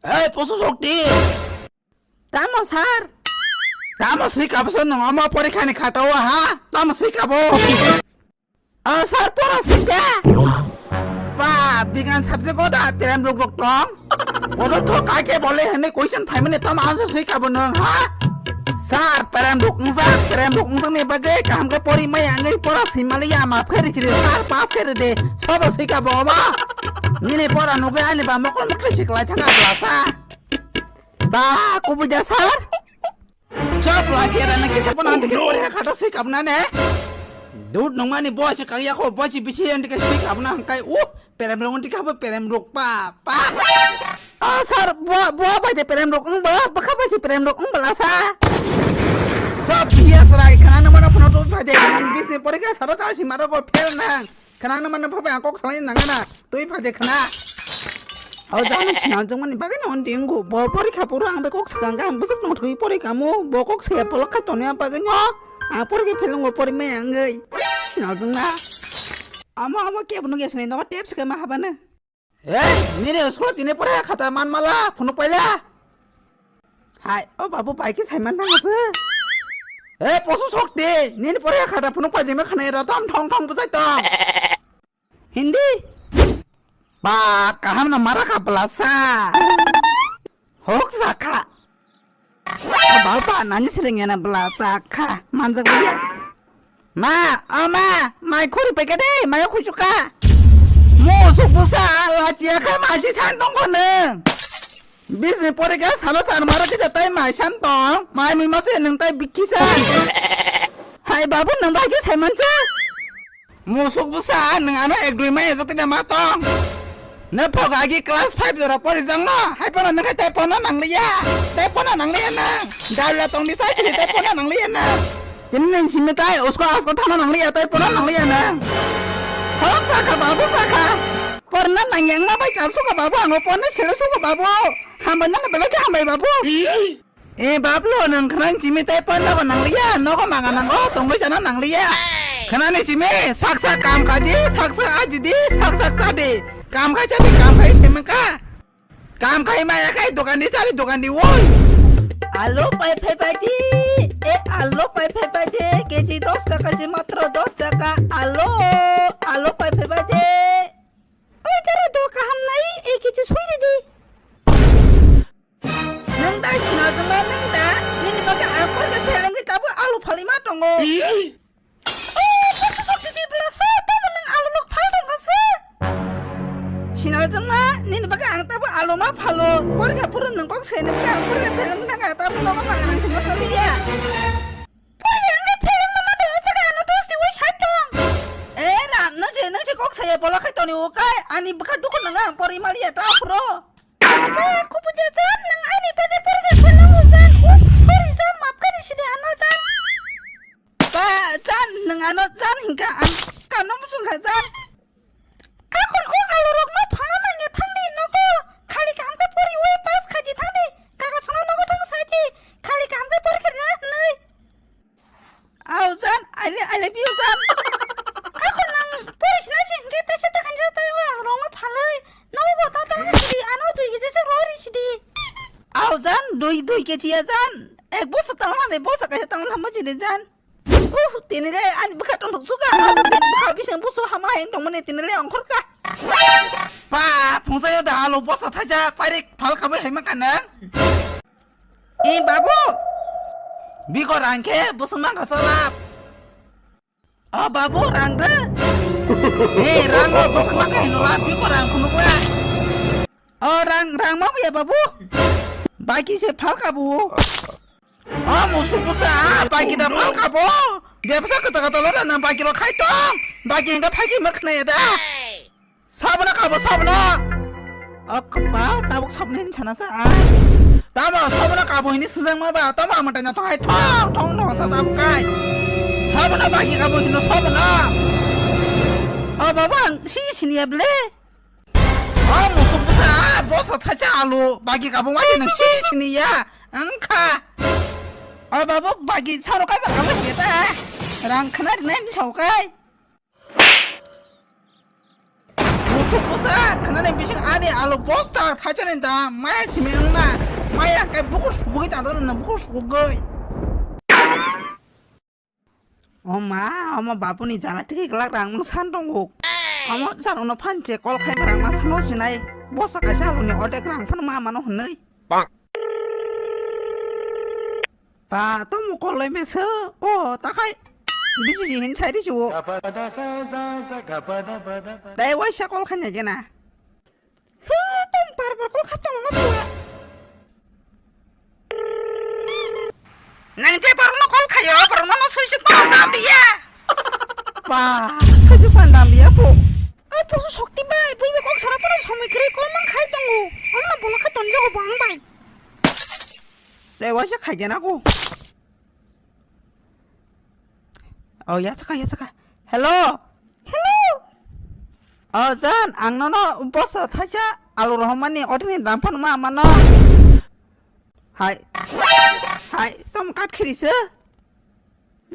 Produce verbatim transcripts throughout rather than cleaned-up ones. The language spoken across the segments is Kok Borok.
Ei, Posu Shokti! Tamo, sir? Tamo swi kabo se nwng omo porikha ni khatao ha? Tamo swi kabo? O, sir, pora swi kha. Ba, bigan subject o da perem rok rok tong. Bodo tho kake bole hene question phaimani tamo answer swi kabo nwng ha? Sir, perem rok wngjak, perem rok wngjak ni bagwi kaham khe pori maya wngwi pora swi maliya, maph khe rw sir, pass khe rw de. Sobo swi kabo obo? Nini pora nugwi ani ba mokol mokol siklai thanga bwlasa. Ba, kubui da sir? Chop, lachera na kisa pon ante ke porikha khata swi kabna ne. Dud nungmani boy se kangya ko boy se bisi ante ke swi kabna hangkai u perem rok ante ke habo perem rok pa pa. O sir, bo bo bai de perem rok ung ba, bwkha bai se perem rok ung bwlasa. Chop, iya serai khana nang mano phono to phai de nang bisi porikha sara sara si maro ko fail nang. Khana nang mano phabai ang kok salai nang na. Twi phai de khana. O jani sinal jongmani bagwi no undi wngo. Bo porikha puro ang bai kok swkang kha, ang bwswk no thwi porikha mo. Bo kok saya polok khai tonwi ang bagwi no. Ang porikha phelungo pori maya wngwi. Sinal jongna. Amo amo kebo no gesni no tep swkang ma habana. Ei, nini school tini porikha khata man mala, phunuk paila. Hai, o babu bai khe saiman thang se. Ei, Posu Shokti, nini porikha khata phunuk pai de ma khana ra tom thong thong bwsai tom. Hindi. Ba, kaham no mara kha bwlasa. Hok sakha. Ba, ba, nani seleng yana bwlasa kha. Manjak liya. Ma, o ma, mai khuri pai ka de, mai khuri chuka. Mo suk busa, la chia kha mai chi san tong ko ne. Bisni pore ga salo san mara khe tai mai san tong. Mai mui ma se nang tai bikhi san. Hai babu nang bai khe sai man cha. Musuk bwsa, nwng ano ek dui maya jotoni ma tong. Nwng phogo agi class five jora pori jang no, hai phano nwng khai tai pono nangliya, tai pono nangliya nwng. Daula tong di sai chini tai pono nangliya nwng. Tini nwng simi tai usko asko thana nangliya, tai pono nangliya nwng. Hok sakha babu sakha. Porna nangyang ma bai chal suka babu, ango porna sele suka babu. Hambai nana belai khe hambai babu. E bablo, nwng khwnani simi tai porna bo nangliya, nogo manga nango, tongwi chana nangliya. Khwnani simi, sak sak kam khaidi, sak sak ajidi, sak sak chadi. Kam khai chadi, kam khai simi ka. Kam khai maya khai dokan di chari dokan di woi. Alo pai phai bai di, e alo pai phai bai di, keji dos taka si matro dos taka. Alo, alo pai phai bai di. Oi, tara do kaham nai, e kichu sui ridi. Nang da sina juma nang da, nini baga ang porga pheleng ke tabu alu phali ma tongo. Oi, kok sok chichi bla sa, tabu nang alu nok phal tongo sa. Sina juma, nini baga ang tabu alu ma phalo, porga puru nang kok sene baga ang porga pheleng nang tabu nok ma nang sima saliya. Pori ang le pheleng ma ma de o jaga ano dos di wai sai tong. E ram no je nang je kok saya bola khai toni o kai ani bwkha dukun nang ang pori maliya ta phro. Ba kupu de jan nang ani bade pori de pheleng o jan. Uf, sorry jan, map kari sidi ano jan. Ba jan nang ano jan hingka ang kano muchung kha jan. Akon o alu rok no phano nangya thangdi nogo. Khali kaham khe pori ui pass khaidi thangdi. Kaga sono nogo thang saidi. Khali kaham khe pori khe rina hinwi. Au jan, I lo-, I love you jan. Akon nang pori sina si hingke taisa ta kanja tai o alu rok no phalwi. Nogo ta ta sidi ano dui kg se rori sidi. Au jan, dui, dui kg ya jan. Ek bosa tang mane bosa kaisa tang thamma jini jan. Uh, tini le ani bwkha tong thok suka, asuk tini bwkha bising busu hama heng tong mani tini le ongkhor ka. Pa, phungsa yo da alu bosa thaja, pairik phal kabo hai ma kanang. E babu, biko rang khe busung mang kasa lap. O babu, rang de. E rang o busung mang khe hinula, biko rang khunuk la. O rang, rang ma ya babu. Baki se phal kabo. O musuk bwsa, bagi da pal kabo. Bebsa kata kata lo da nang bagi lo khai tong. Bagi engka phai ki mak nai da. Sabna kabo sabna. O kepal tabuk sabna hin sana sa ai. Tamo sabna kabo hini sejang ma ba, tamo ang mata nyato hai thong thong thong sa tabuk kai. Sabna bagi kabo hino sabna. O baba ang si sini ya ble. O musuk bwsa, bosa thacha alu, bagi kabung waji nang si sini ya, angkha. O babu, bagi saro kai ba kabung ya ta. Rang khna rinai ni sao kai. Busa, khanani bising ani alu bosta thaisani da, maya simi wngna, maya kai bukur sugui ta dana bukur sugui. O ma, omo bapuni jala tiki glak rang mung san tongo. Omo jalo no phan che kol khai rang ma sano sinai. Bosa kaisa alu ni odek rang phan ma mano hwnwi. Ba, to mukol loi mese. O, ta khai. Bisi ji hin sai ri chu. Dai waisa kol khanya gena. Hu, tom par par kol kha tong ma tua. Nang te par no kol khayo, par no no sui sui pa dam dia. Ba, sui sui pa dam dia po. Ai, po sokti bai, bui be kol sara pa somoi kri kol mang khai tongo. Om na bola kha ton jago bang bai. Dai waisa khai gena ko. Oh, ya saka, ya saka. Hello. Hello. Oh, jan, ang nono bosa thaisa alu rohomani odini dam phan ma mano. Hai. Hai, tom kat khiri se.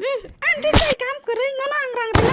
Hmm, ang de sai kam kwrwi nono ang rang de